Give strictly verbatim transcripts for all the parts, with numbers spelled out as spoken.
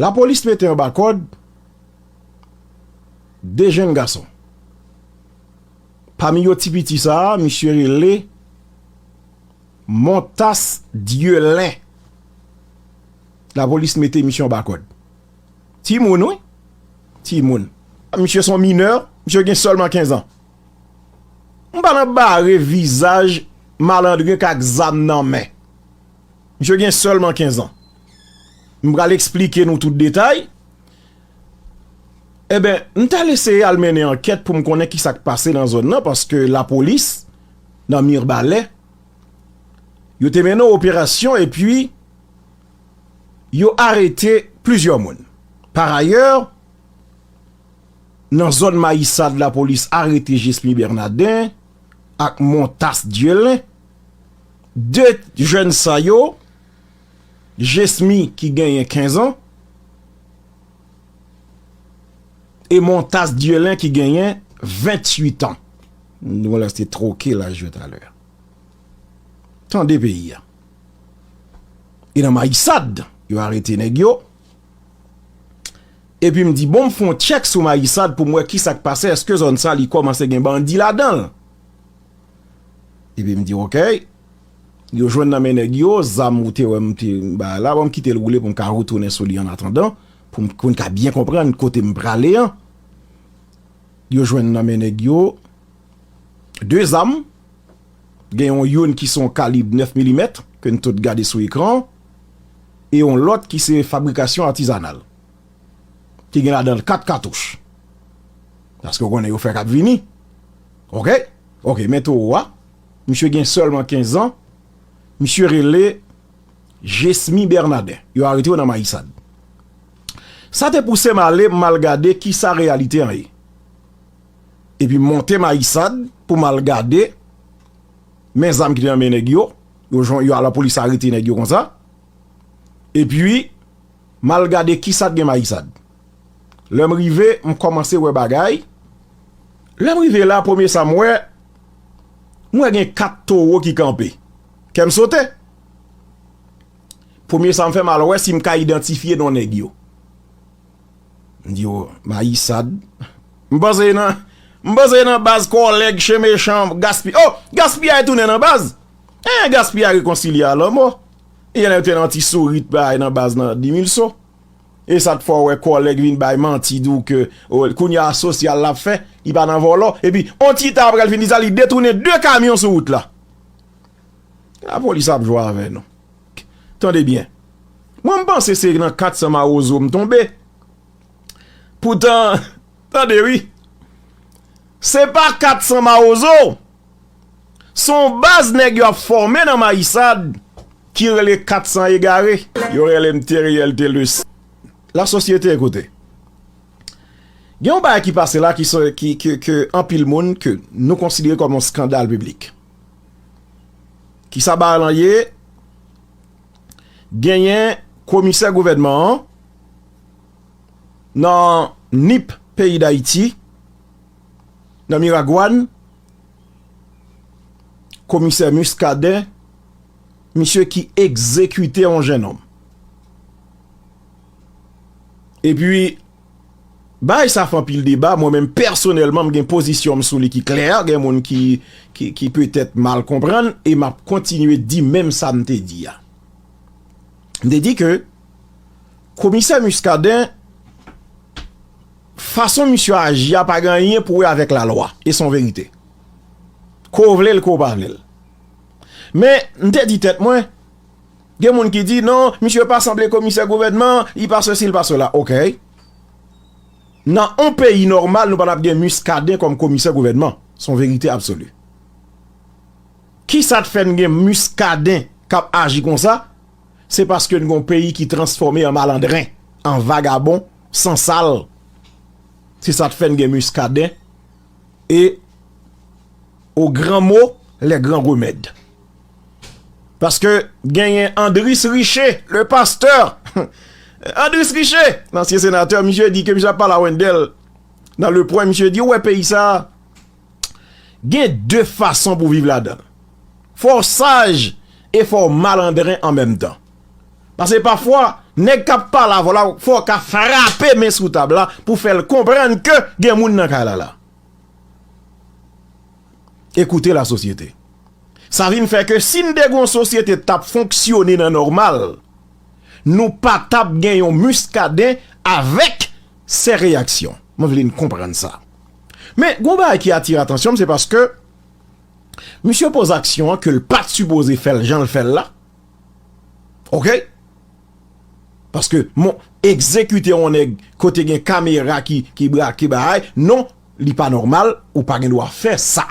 Lapolis mete anba kòd de jenn gason. Pami yo ti piti sa a, misye rele Montas Dyelen. Lapolis mete misye anba kòd. Timoun, wi. Timoun. Misye se yon minè, misye gen sèlman kenz an. M pa nan bare vizaj malandren k ak zam nan men. Misye gen sèlman kenz an. M pral eksplike nou tout detay. Enben, m t al eseye al mennen ankèt pou m konnen ki sa k pase nan zòn nan, paske lapolis nan Mibalè, yo te mennen yon operasyon epi yo arete plizyè moun. Parayè, nan zòn Mayisad, lapolis arete Jesmy Bernadin ak Montas Dyelen. De jèn sa yo, Jesmy ki genyen kenz an, e Montas Dyelen ki genyen venntuit an. Nou lè se twoke laj yo talè. Tande peyi a. E nan Mayisad, yo arete nèg yo. Epi m di, bon, m fè yon tchèk sou Mayisad pou m wè ki sa k pase, èske zòn sa li kòmanse gen bandi ladan l? Epi m di, oke. Yo jwenn nan men nèg yo, zam ou te wè m te bay la, bon, m kite l woule pou m ka retounen sou li annatandan, pou m, pou n ka byen konprann kote m prale an. Yo jwenn nan men nèg yo de zam, gen yon youn ki se yon kalib nèf milimèt, ke n tout gade sou ekran, e yon lòt ki se fabrikasyon atizanal, ki gen ladan l kat katouch. Paske w konnen yo fè k ap vini. Oke? Oke, men towo a, misye gen sèlman kenz an, misye rele Jesmy Bernadin. Yo arete yo nan Mayisad. Sa te pouse m ale, m al gade ki sa reyalite an ye. Epi m monte Mayisad pou m al gade men zam ki te nan men nèg yo. Yo jwenn, yo, lapolis arete nèg yo konsa. Epi, m al gade ki sa t gen Mayisad. Lè m rive, m kòmanse wè bagay. Lè m rive la, premye sa m wè, m wè gen kat towo ki kanpe. Kè m sote. Premye sa m fè, m al wè si m ka idantifye non nèg yo. M di, o, Mayisad. M panse nan, m panse nan baz kòlèg, chen mechan, gaspiy. O, gaspiyay tounen nan baz. En, gaspiyay rekonsilye a lanmò. Yè lè te nan ti sourit bay nan baz nan Dimilso. E sa t fè w wè kòlèg vin bay manti, di w ke, o, kounye a sosyal l ap fè, li pa nan vòlò. Epi, on ti tan apre l fin di sa, li detounen de kamyon sou wout la. Lapolis ap jwe avè nou. Tande byen. Mwen, m panse se nan kat san mawozo m tonbe. Poutan, tande wi. Se pa kat san mawozo. Se yon baz nèg yo ap fòme nan Mayisad ki rele kat san egare. Yo rele m Theriel Thelus. Lasosyete, ekoute. Gen yon bagay ki pase la ki, ki, ki, ki anpil moun ke nou konsidere kòm yon eskandal piblik. Ki sa bagay lan ye? Genyen komisè gouvènman an nan Nip peyi Dayiti, nan Miragwàn, komisè Muscadin, misye ki egzekite yon jennonm. Epi, bagay sa fè anpil deba, mwen menm pèsonèlman, m gen pozisyon m sou li ki klè, gen moun ki, ki, ki petèt mal konprann, e m ap kontinye di menm sa m te di a. M te di ke komisè Muscadin, fason misye aji a pa gen anyen pou wè avèk lalwa, e se yon verite. Ke w vle l, ke w pa vle l. Men, m te di tèt mwen, gen moun ki di, non, misye pa sanble komisè gouvènman, li pa sesi, li pa sela. Oke. Nan yon peyi nòmal, nou pa t ap gen Muscadin kòm komisè gouvènman. Se yon verite absoli. Ki sa t fè n gen Muscadin k ap aji konsa? Se paske n gen yon peyi ki transfòme an malandren, an vagabon, sansal. Se sa t fè n gen Muscadin. E, au grand mot, les grands remèdes. Paske genyen Andris Riché, le pasteur. Andris Riché, lansyen senatè, misye di ke misye ap pale a Wendell nan Le Point, misye di, ou wè peyi sa a, gen de fason pou viv ladan l. Fò w saj e fò w malandren an menm tan. Paske pafwa, Nèg k ap pale avè w la, fò w ka frape men sou tab la pou fè l konprann ke gen moun nan kay la la. Écoutez la société. Sa vin fè ke si n te gen yon sosyete t ap fonksyone nan nòmal, nou pa t ap gen yon Muscadin avèk sè reyaksyon. Mwen vle n konprann sa. Men, gon bagay ki atire atansyon m, se paske misye poze aksyon an ke l pa t sipoze fè l jan l fè l la. Oke? Paske, mon, egzekite yon nèg kote gen kamera ki, ki brake bagay, non, li pa nòmal, ou pa gen dwa fè sa.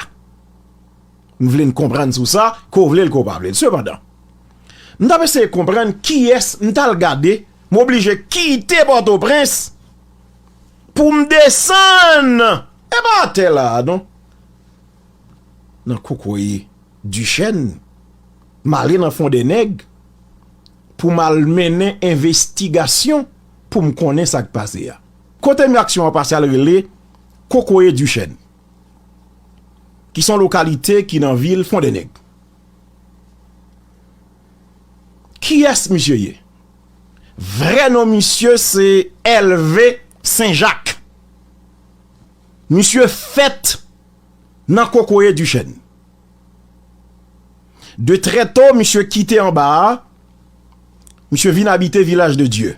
M vle n konprann sou sa, ke w vle l, ke w pa vle l. Sepandan, m t ap eseye konprann kiyès m t al gade, m oblije kite Pòtoprens pou m desann, e pa atè la a, non. Nan kokoye Duchène, m ale nan Fondènèg pou m al mennen envestigasyon pou m konnen sa k pase a. Kote m aksyon an pase a rele Kokoye Duchène, ki se yon lokalite ki nan vil Fondènèg. Kiyès misye ye? Vrè non misye se Hervé Saint-Jacques. Misye fèt nan Kokoye Duchène. De trè to, misye kite anba a, misye vin abite Vilaj de Dye.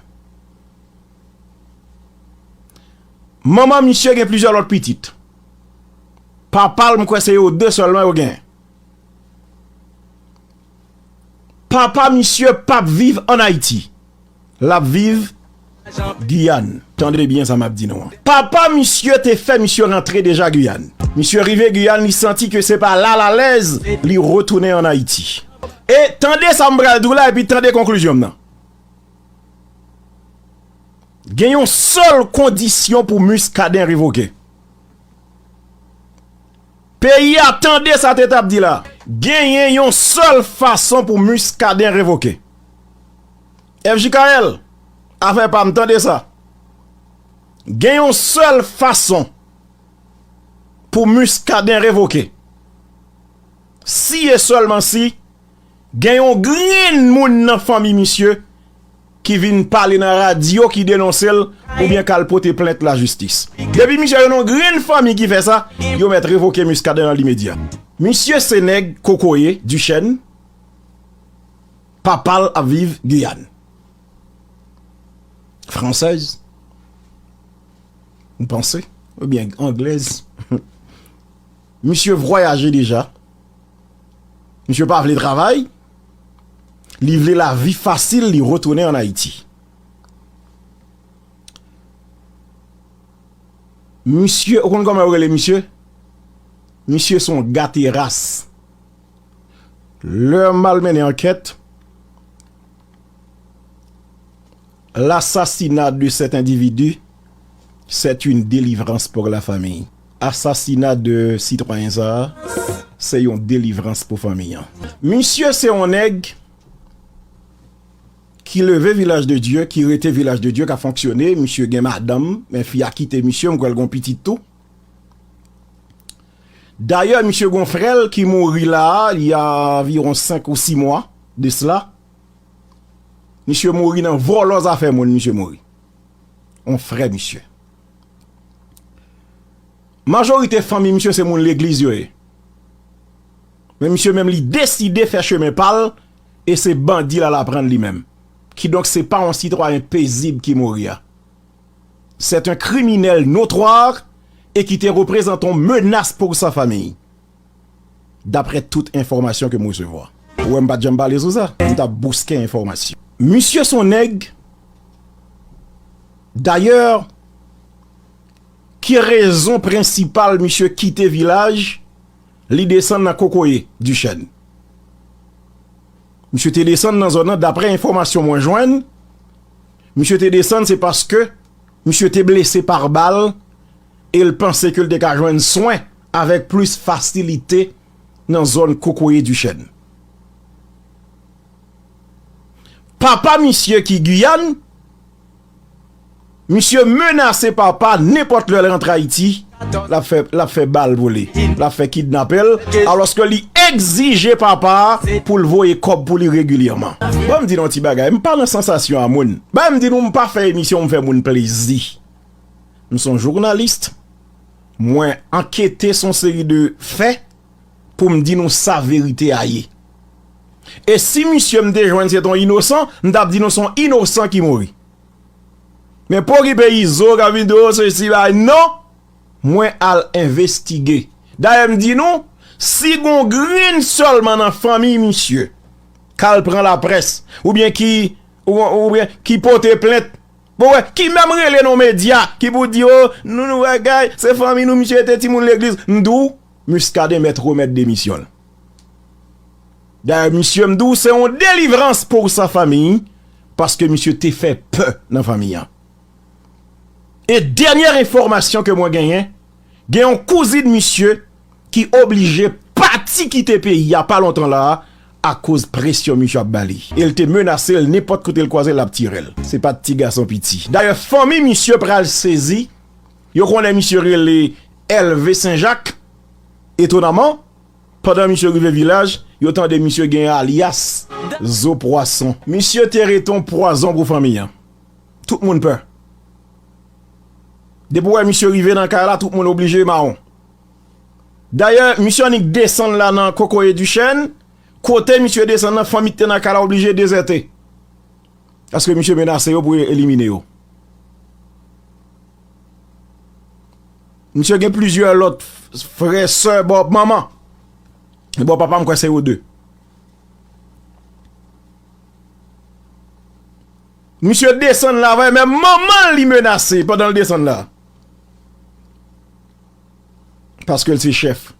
Manman misye gen plizyè lòt pitit. Papa l, m kwè se yo de sèlman yo gen. Papa misye p ap viv ann Ayiti. L ap viv Giyàn. Tande byen sa m ap di nou an. Papa misye te fè misye rantre deja Giyàn. Misye rive Giyàn, li santi ke se pa la l alèz, li retounen ann Ayiti. E tande sa m pral di w la, epi tande konklizyon m nan. Gen yon sèl kondisyon pou Muscadin revoke. Peyi a, tande sa Teta ap di la. Genyen yon sèl fason pou Muscadin revoke. F J K L, afè pa m, tande sa. Gen yon sèl fason pou Muscadin revoke. Si e sèlman si gen yon grenn moun nan fanmi misye ki vin pale nan radyo, ki denonse l, oubyen k al pote plent lajistis. Depi misye jwenn yon grenn fanmi ki fè sa, yo mèt revoke Muscadin nan limedya. Misye se nèg Kokoye, Duchène, papa l ap viv Giyàn. Fransèz, ou panse? Oubyen anglèz? Misye vwayaje deja. Misye pa vle travay. Li vle lavi fasil, li retounen ann Ayiti. Misye, ou konn kòman yo rele misye? Misye se yon gate ras. Lè m al mennen ankèt, l'assassinat de cet individu, c'est une délivrance pour la famille. Asasina de sitwayen sa a, se yon delivrans pou fanmi an. Misye se yon nèg ki leve Vilaj de Dye, ki rete Vilaj de Dye, k ap fonksyone. Misye gen madanm, men fi a kite misye, m kwè l gon pitit tou. Dayè, misye gon frè l ki mouri la a, il y a environ senk ou sis mwa de cela. Misye mouri nan vòlò zafè moun, misye mouri. On frè misye. Majorite fanmi misye se moun legliz yo ye. Men misye menm li deside fè chemen pa l e se bandi l al aprann li menm. Kidonk se pa yon sitwayen pezib ki mouri a. C'est un criminel notoire et qui te représente une menace pour sa famille. Daprè tout enfòmasyon ke m resevwa. Ou wè m pa t janm pale sou sa. M t ap bouske enfòmasyon. Misye se yon nèg, dayè, ki rezon prensipal misye kite Vilaj, li desann nan Kokoye, Duchène. Misye te desann nan zòn nan, daprè enfòmasyon mwen jwenn, misye te desann se paske misye te blese pa bal e l panse ke l te ka jwenn swen avèk plis fasilite nan zòn Kokoye Duchène. Papa misye ki Giyàn, misye menase papa nenpòt lè l rantre Ayiti, l ap fè, l ap fè bal pou li, l ap fè kidnape l, alòske li egzije papa a pou l voye kòb pou li regilyèman. Ban m di nou yon ti bagay, m pa nan sansasyon a moun. Ban m di nou, m pa fè emisyon m fè moun plezi. M se yon jounalis, mwen ankete sou yon seri de fè pou m di nou sa verite a ye. E si misye m te jwenn se t on inosan, m t ap di nou se yon inosan ki mouri. Men pa okipe Izo k ap vin di, o, sesi, bagay, non! Mwen al envestige. Dayè, m di nou, si gon grenn sèlman nan fanmi misye k al pran laprès, oubyen ki, ou, oubyen ki pote plent, bon, wè, ki menm rele nan medya, ki pou di, o, nou, nou bagay, se fanmi nou, misye te timoun legliz. M di w, Muscadin mèt remèt demisyon l. Dayè, misye, m di w, se yon delivrans pou sa fanmi, paske misye te fè pè nan fanmi an. E dènyè enfòmasyon ke mwen genyen, gen yon kouzin misye ki oblije pati kite peyi a pa lontan la a, akoz presyon misye ap ba li. E l te menase l, nenpòt kote l kwaze l, l ap tire l. Se pa t ti gason piti. Dayè, fanmi misye pral sezi, yo konnen misye rele Èlve Senjak. Etonaman, pandan misye rive vilaj, yo tande misye gen alyas Zo Pwason. Misye te rete yon pwazon pou fanmi an. Tout moun pè. Depi w wè misye rive nan kay la, tout moun oblije mawon. Dayè, misye annik desann la nan Kokoye Dichèn, kote misye desann nan, fanmi ki te nan kay la oblije dezète. Paske misye menase yo pou elimine yo. Misye gen plizyè lòt f-, frè, sè, bò manman. Bò papa, m kwè se yo de. Misye desann la, vre, men manman l li menase pandan l desann la. Paske l se chèf.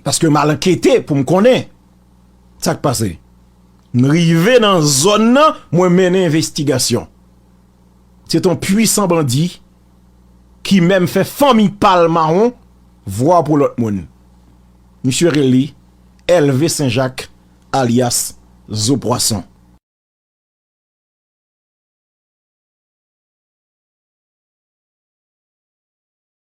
Paske m al ankete pou m konnen sa k pase. M rive nan zòn nan, mwen mennen envestigasyon. Se t on pwisan bandi ki menm fè fanmi pa l mawon, vwa pou lòt moun. Misye rele Èlve Senjak, alyas Zo Pwason.